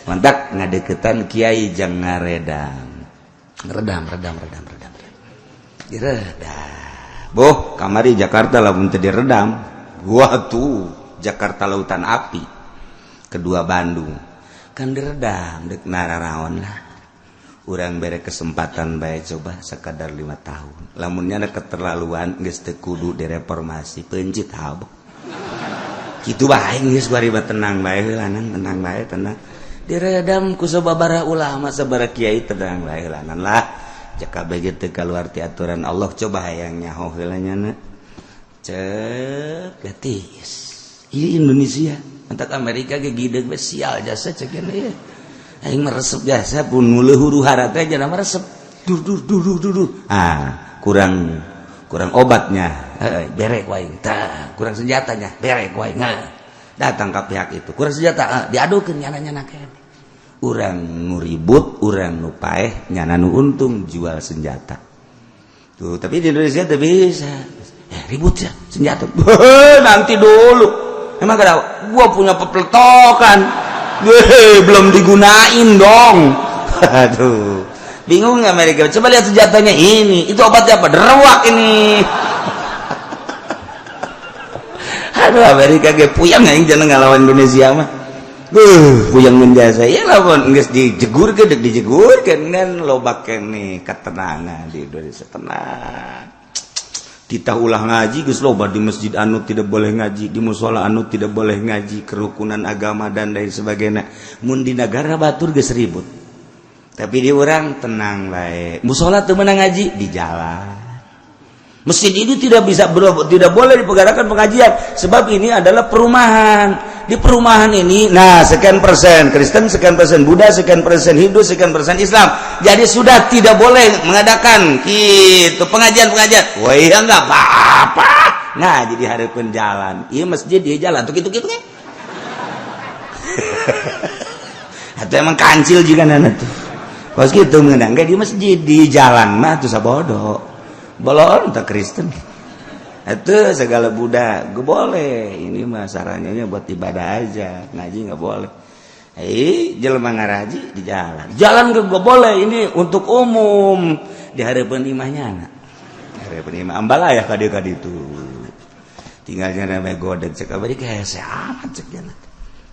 Mantak ngadeukeutan kiai jang ngaredam. Redam, redam, redam, redam. Diredam. Boh, kamari Jakarta lamun teu diredam. Gua tuh Jakarta lautan api. Kedua Bandung. Kan diredam dek nararaon lah. Urang bere kesempatan bae coba sekadar 5 tahun. Lamunnya ada keterlaluan geus teu kudu direformasi, pencit habek. Kitu bae geus bari tenang bae heulanan, tenang bae tenang. Diredam ku sababaraha ulama, sabaraha kiai, tenang bae heulanan lah. Jaka bege teu kaluar ti aturan Allah, coba hayang nyaho heula nyana. Cek gratis. Ieu Indonesia, entak Amerika ge gideug we sial jasa cek ieu. Aing meresep jasa pun nu huru hara teh jana meresep. Dur dur dur dur dur. Ah, kurang kurang obatnya. Bere ku aing. Tah, kurang senjatanya, bere ku aing. Nah, datang ke pihak itu. Kurang senjata, diadukeun nyana-nyana keneh. Urang nu ribut, urang nu paeh, nyana nu untung jual senjata. Tuh, tapi di Indonesia teu bisa. Ribut ya, senjata. Nanti dulu. Emang kada gua punya pepeletokan. Belum digunain dong. Aduh. Bingung Amerika. Coba lihat senjatanya ini. Itu obatnya apa? Deruak ini. Aduh, Amerika ge puyang aing jangan ngalawan Indonesia mah. Puyang menjasa. Ya lamun geus dijegurkeun, deuk dijegurkeun kan loba keneh ketenangan di Indonesia, tenang. Kita ulah ngaji geus loba di masjid anu tidak boleh ngaji, di musola anu tidak boleh ngaji, kerukunan agama dan lain sebagainya. Mun di negara batur geus ribut. Tapi di urang tenang bae. Musola teu meunang ngaji di jalan. Masjid ini tidak bisa tidak boleh dipegarakan pengajian sebab ini adalah perumahan. Di perumahan ini, nah sekian persen Kristen, sekian persen Buddha, sekian persen Hindu, sekian persen Islam. Jadi sudah tidak boleh mengadakan gitu pengajian-pengajian. Wah iya nggak apa-apa. Nah jadi hareupeun jalan. Iya masjid dia jalan tuh gitu-gitu kan. Atau emang kancil juga nana tuh. Pas gitu mengenang di masjid di jalan mah tuh sabodo. Bolon tak Kristen. Itu segala Buddha, gue boleh. Ini mah sarannya buat ibadah aja, ngaji nggak boleh. Jelema ngaraji di jalan. Jalan ke gue boleh, ini untuk umum. Di harapan imahnya anak. Harapan imah ambalaya kadi-kadi itu. Tinggalnya namanya godeg cek abadi kayak amat cek jalan.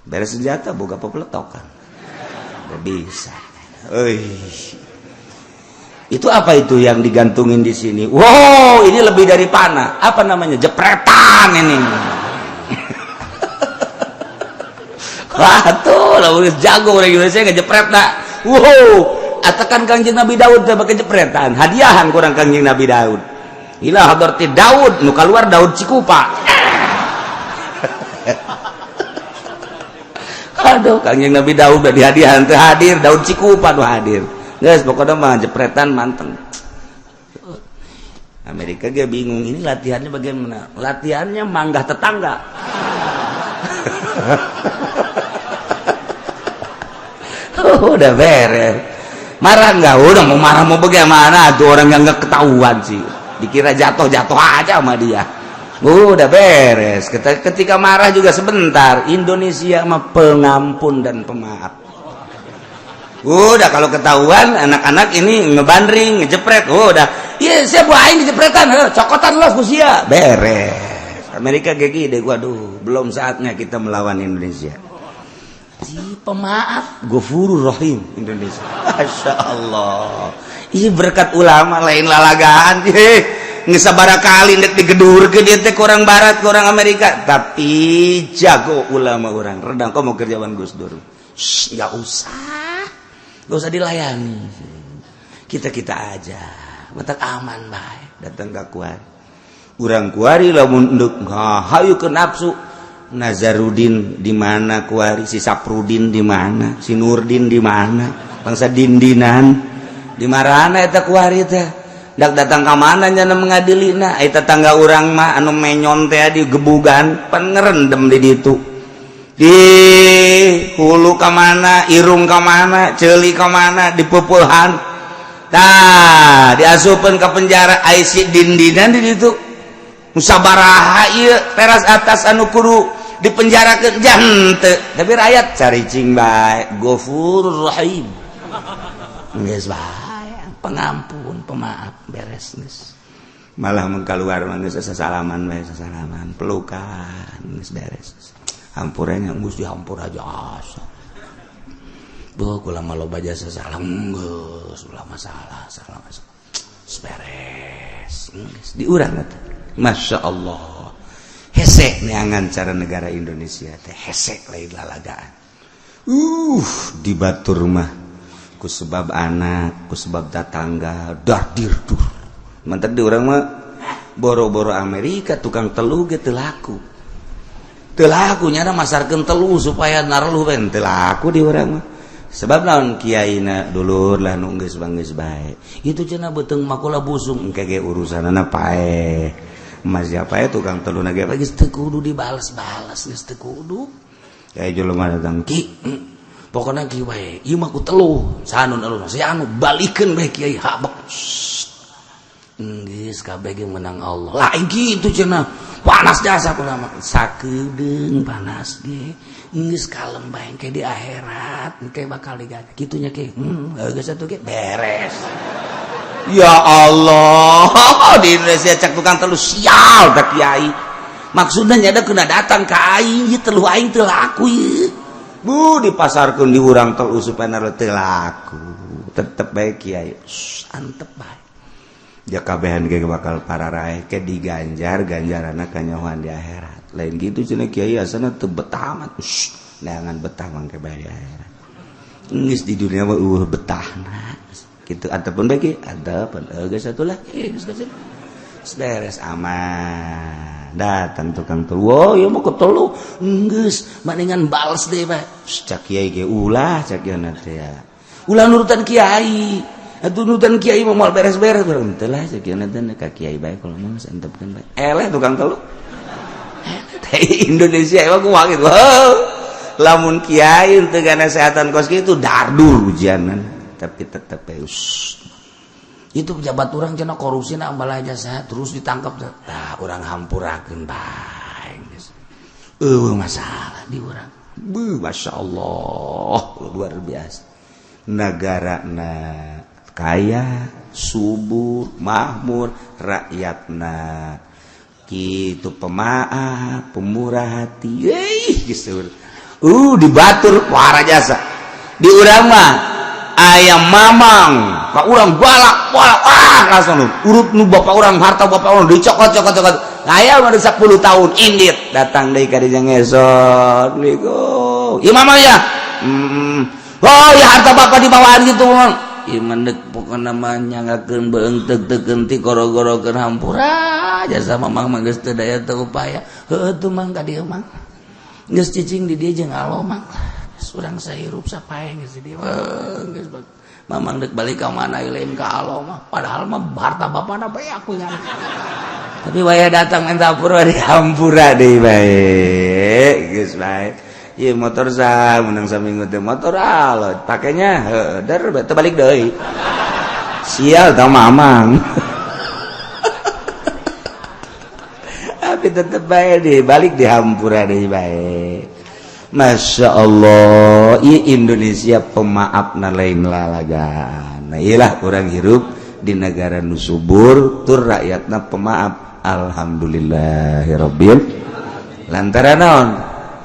Beres senjata boga pepeletokan. Gak bisa. Euy. Itu apa itu yang digantungin di sini? Wow, ini lebih dari panah. Apa namanya? Jepretan ini. Wah, tuh lah jago orang Indonesia ngejepret nak. Wow, atakan Kangjeng Nabi Daud teh pakai jepretan. Hadiahan kurang Kangjeng Nabi Daud. Ila hadarti Daud, nu keluar Daud Cikupa. Aduh, Kangjeng Nabi Daud udah dihadiahan teh hadir, Daud Cikupa nu hadir. Guys, pokoknya mah jepretan manteng. Amerika ge bingung ini latihannya bagaimana? Latihannya manggah tetangga. Oh, udah beres. Marah nggak? Udah mau marah mau bagaimana? Tuh orang yang nggak ketahuan sih. Dikira jatuh-jatuh aja sama dia. Udah beres. Ketika marah juga sebentar. Indonesia mah pengampun dan pemaaf. Udah kalau ketahuan anak-anak ini ngebandring, ngejepret. Oh, udah. Iya, siap aing dijepretan, cokotan lo ku sia. Beres. Amerika gigi deh, waduh, belum saatnya kita melawan Indonesia. Si pemaaf, Ghafurur Rahim Indonesia. Masya Allah. Ini berkat ulama lain lalagaan. Geus sabaraha kali ndek digedurkeun ieu teh ku orang barat, ku orang Amerika, tapi jago ulama urang. Redang kok mau kerjaan Gus Dur. Shh, enggak usah. Gak usah dilayani. Kita-kita aja matak aman bae datang ka kuari. Urang kuari lamun endek hayu ke nafsu. Nazarudin di mana kuari, si Saprudin di mana, si Nurdin di mana, bangsa dindinan di marana eta kuari teh. Dak datang ka mana nya mengadilina, eta tetangga urang mah anu menyon teh digebugan pan ngerendem di ditu. Di hulu ka mana, irung ka mana, ceuli ka mana, dipupulhan. Tah, diasupeun ka penjara ai si dindinan di ditu. Musabaraha ieu teras atas anu kudu dipenjarakeun jante, tapi rakyat caricing bae, Ghafurur Rahim. Geus bae, pengampun, pemaaf, beres geus. Malah mun kaluar mah geus sasalaman bae, sasalaman, pelukan, geus beres. Hampuranya geus dihampur aja asa. Beuh kula mah loba jasa salam geus, ulah masalah, salah masalah. Beres. Geus diurang eta. Masya Allah. Hesek neangan cara negara Indonesia teh hesek lain lalagaan. Di batur mah ku sebab anak, ku sebab tetangga, dardir dur. Mantap di urang mah boro-boro Amerika tukang telu ge teu laku. Teu laku nyana masarkeun telu supaya narluh ben teu laku di urang mah. Sebab naon kiaina dulur lah nu geus geus bae. Itu cenah beuteung makula busung engke ge urusanana paeh. Mas siapa ya tukang telu nage geus teu kudu dibales-bales geus teu kudu. Kayak jelema datang ki, pokona ki wae, ieu mah ku telu, sanun alus si anu balikeun bae kiai habek. Geus kabeh ge menang Allah. Lain kitu cenah. Panas jasa kula mah sakedeung panas ge. Geus kalem bae engke di akhirat engke bakal diganti. Kitunya ke. Geus atuh ge beres. Ya Allah, di Indonesia cak tukang telu sial tak kiai. Maksudnya nyada kena datang ka aing, ieu telu aing teu laku ieu. Bu dipasarkeun di urang telu supaya teu laku. Tetep bae kiai, antep bae. Ja kabehan ge bakal pararaeh ke diganjar ganjaranna kanyahoan di akhirat. Lain gitu cenah kiai asana teu betah amat. Neangan betah mangke bae di akhirat. Geus di dunia mah eueuh betahna. Gitu ataupun bagi ataupun geus atuh lah geus beres aman datang tukang telu oh ieu mah ketelu geus mendingan bales deui bae cak kiai ge ulah cak kiai teh ya ulah nurutan kiai atuh nurutan kiai mah moal beres-beres urang teh lah cak kiai teh ka kiai bae kalau mah geus antepkeun bae eleh tukang telu teh Indonesia emang kumaha kitu lamun kiai teu nasehatan kos kitu dardur ujianan tapi tetap itu pejabat orang cenah korupsi na ambal aja saya terus ditangkap tah urang hampurakeun bae geus eueuh masalah di urang beuh Masya Allah luar biasa negarana kaya subur makmur rakyatna kitu pemaaf pemurah hati euy geus dibatur para jasa di urang mah ayam mamang ka urang balak balak ah langsung urut nu bapak urang harta bapak urang dicokot cokot cokot aya mah 10 tahun indit datang deui ka dieu ngesot ligo ieu mamang ya oh ya harta bapak dibawaan gitu mang ieu mah deuk pokona mah nyangakeun beung teuk-teukeun ti goro-gorokeun hampura jasa mamang mah geus teu daya teu upaya heueuh teu mang ka dieu mang geus cicing di dieu jeung alo mang urang sahirup sapae geus di dieu geus mamang deuk balik ka mana lain ka alo mah padahal mah harta bapana bae aku nya tapi waya datang minta hampura dihampura deui bae geus bae ieu motor sa menang saminggu teh motor alot pakainya heueuh der teu balik deui sial tah mamang tapi tetep bae di balik dihampura deui bae Masya Allah, Indonesia pemaaf na lain lalagan. Nah, iyalah orang hirup di negara nu subur tur rakyatna pemaaf. Alhamdulillahirabbil. Lantaran naon?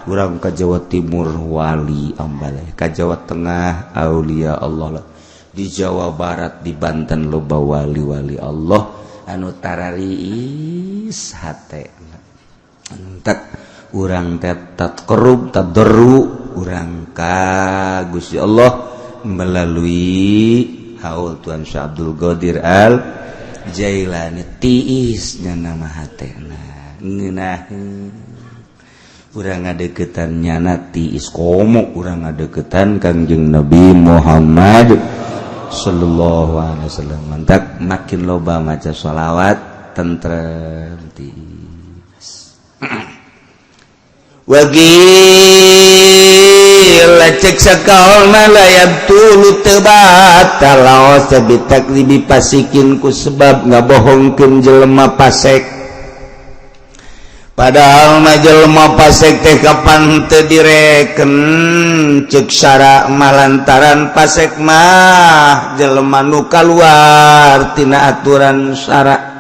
Urang ka Jawa Timur wali ambaleh, ka Jawa Tengah aulia Allah lah. Di Jawa Barat di Banten loba wali-wali Allah anu tarariis hate. Entek urang tetap kerub tadarru urang ka Gusti Allah melalui Haul Tuan Syekh Abdul Qadir Al Jailani tiis nyana mah hatena ngeunaheun. Urang ngadeukeutan nyana tiis komo urang ngadeukeutan Kangjeng Nabi Muhammad sallallahu alaihi wasallam. Mantak makin loba maca sholawat tentrem tiis. Waqila cek sakaol mah la yabtulu teu batal laos bitakdzibi fasikin ku sebab ngabohongkeun jelema fasek. Padahal mah jelema fasek teh kapan teu direken cek syara mah, lantaran fasek mah jelema nu kaluar tina aturan syara.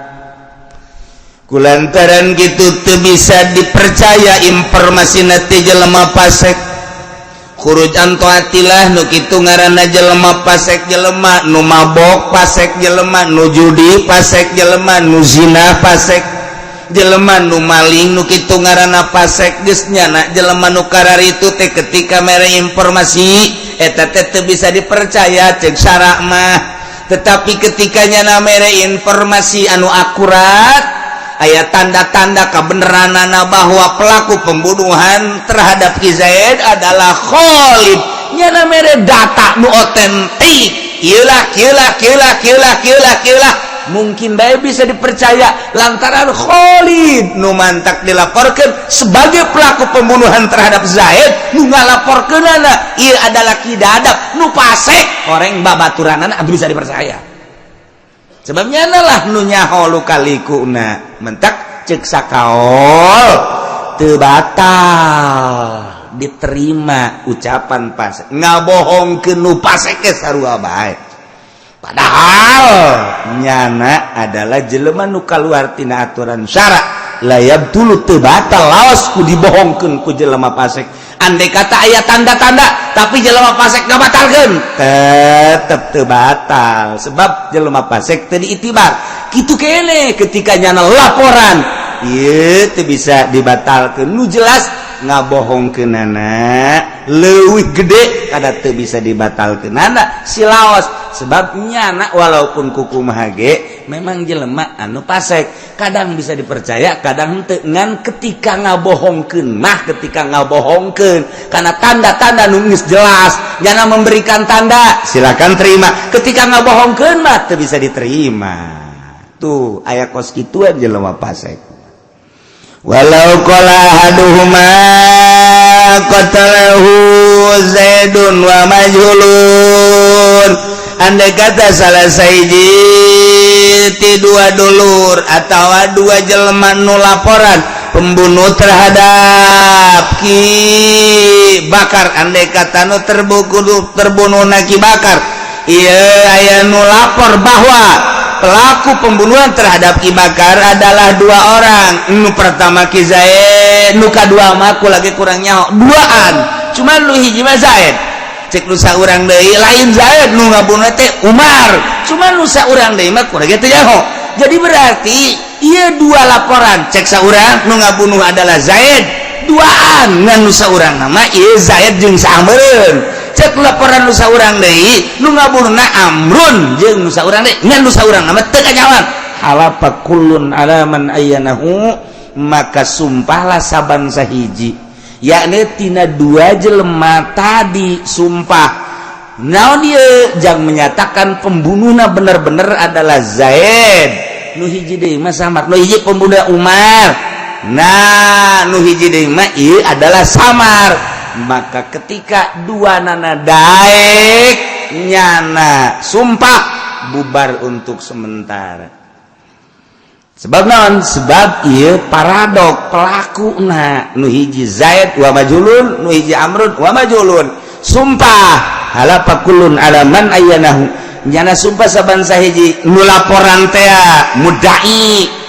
Kulantaran gitu teu bisa dipercaya informasi nanti jelema pasek. Khuruj an thaatillah nu kitu ngaranna jelema pasek, jelema nu mabok pasek, jelema nu judi pasek, jelema nu zina pasek, jelema nu maling nu kitu ngaranna pasek. Geus nyana jelema nu kararitu teh ketika mere informasi eta teh teu bisa dipercaya cek syara mah. Tetapi ketika nyana mere informasi anu akurat, aya tanda-tanda kebenaranana bahwa pelaku pembunuhan terhadap Ki Zaid adalah Khalid, nyana mere data nu otentik, iyalah kieulah kieulah kieulah kieulah kieulah, mungkin bae bisa dipercaya lantaran Khalid nu mantak dilaporkan sebagai pelaku pembunuhan terhadap Zaid. Nu ngalaporkeunana ieu adalah Ki Dadap nu pasek, orang babaturanana bisa dipercaya sebabnya lah nu nyaho lukalikuna. Mentak cek sakaol teu batal diterima ucapan pas ngabohongkeun nu pasek ge sarua bae, padahal nyana adalah jelema nu kaluar tina aturan syara. La yabtulu teu batal laos ku dibohongkeun ku jelema pasek. Andai kata aya tanda-tanda tapi jelema pasek ngabatalkeun, tetep teu batal sebab jelema pasek teu diitibar. Kitu kene ketika nyana laporan ieu teu bisa dibatalkeun, nu jelas ngabohongkeunana leuwih gede kada teu bisa dibatalkeunana si laos, sebab nyana walaupun kukumaha ge memang jelema anu pasek, kadang bisa dipercaya kadang henteu. Ngan ketika ngabohongkeun mah, ketika ngabohongkeun karena tanda-tanda nu geus jelas nyana memberikan tanda, silakan terima. Ketika ngabohongkeun mah teu bisa diterima. Tuh aya kos kituan jelema pasek. Walau qala ahaduhuma qatalahu Zaidun wa majhulun, andai kata salah sahiji ti dua dulur atau dua jelema nu laporan pembunuh terhadap Ki Bakar, andai kata nu terbunuh terbunuh Ki Bakar, iya aya nu lapor bahwa pelaku pembunuhan terhadap Ki Bakar adalah dua orang, nu pertama Ki Zaid, nu kadua mah aku lagi kurang nyaho, duaan cuman nu hiji mah Zaid, cek nu saurang deui lain Zaid, nu ngabunuh teh Umar, cuman nu saurang deui mah kurang teu nyaho. Jadi berarti iya dua laporan, cek saurang nu ngabunuh adalah Zaid, duaan, ngan nu saurang nama ieu Zaid jeung Samreun. Cek laporan nu saurang deui nu ngabunuhna Amrun jeung nu saurang deui, ngan nu saurang nama teu kanyawan. Halafa kullun ala man ayyanahu, maka sumpahlah saban sahiji yakni tina dua jelema tadi. Sumpah naon ieu? Jang menyatakan pembunuhna bener-bener adalah Zaid, nu hiji deui mah Samar, nu hiji pembunuh Umar, nah nu hiji deui mah ieu adalah Samar. Maka ketika dua nana daek nyana sumpah, bubar untuk sementara. Sebab naon? Sebab ieu paradok pelaku na nu hiji Zaid wa majhulun, nu hiji Amrun wa majhulun. Sumpah halafa kullun ala man ayyanahu, nyana sumpah saban sahiji nu laporan teh mudai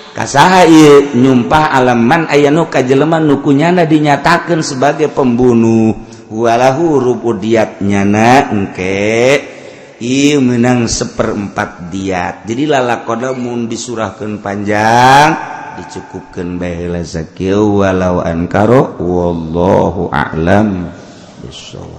kasaha ieu, nyumpah alaman ayyanu ka jelema nu kunyana dinyatakeun sebagai pembunuh, walahu rubu diat, nyana engke ieu menang seperempat diat. Jadi lalakona mun disurahkeun panjang, dicukupkeun bae heula sakieu. Walau ankaro, wallahu a'lam bissawab.